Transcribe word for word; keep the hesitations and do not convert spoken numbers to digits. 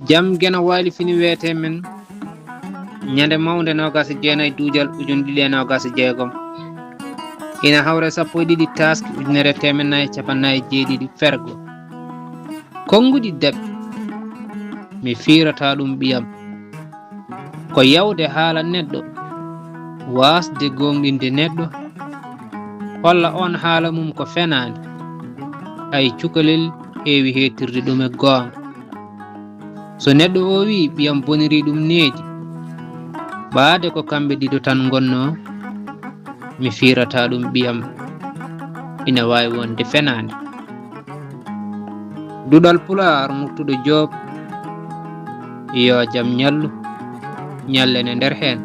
Jam geno waali fini weete men ñande mawnde noogas e jeenayi duujal ujun ɗiɗi e noogas e jeegom. Ina hawre sappo e ɗiɗi taaski ujunere teemen nayi e capannayi e jeeɗiɗi fergo. Konnguɗi daɓɓi, mi fiirata ɗum ɓiyam. Ko yawde haala neɗɗo, waasde gooŋɗinde neɗɗo, holla oon haala mum ko fenaande. Ay cukalel heewi heetirde ɗum e goonga. So neɗɗo o wii ɓiyam boniri ɗum needi, ɓaade ko kamɓe ɗiɗo tan ngonnoo, mi fiirata ɗum ɓiyam, ina waawi wonde fenaande. Duɗal Pulaar, Murtuɗo Joob, yo jam ñallu, ñallen e nder heen.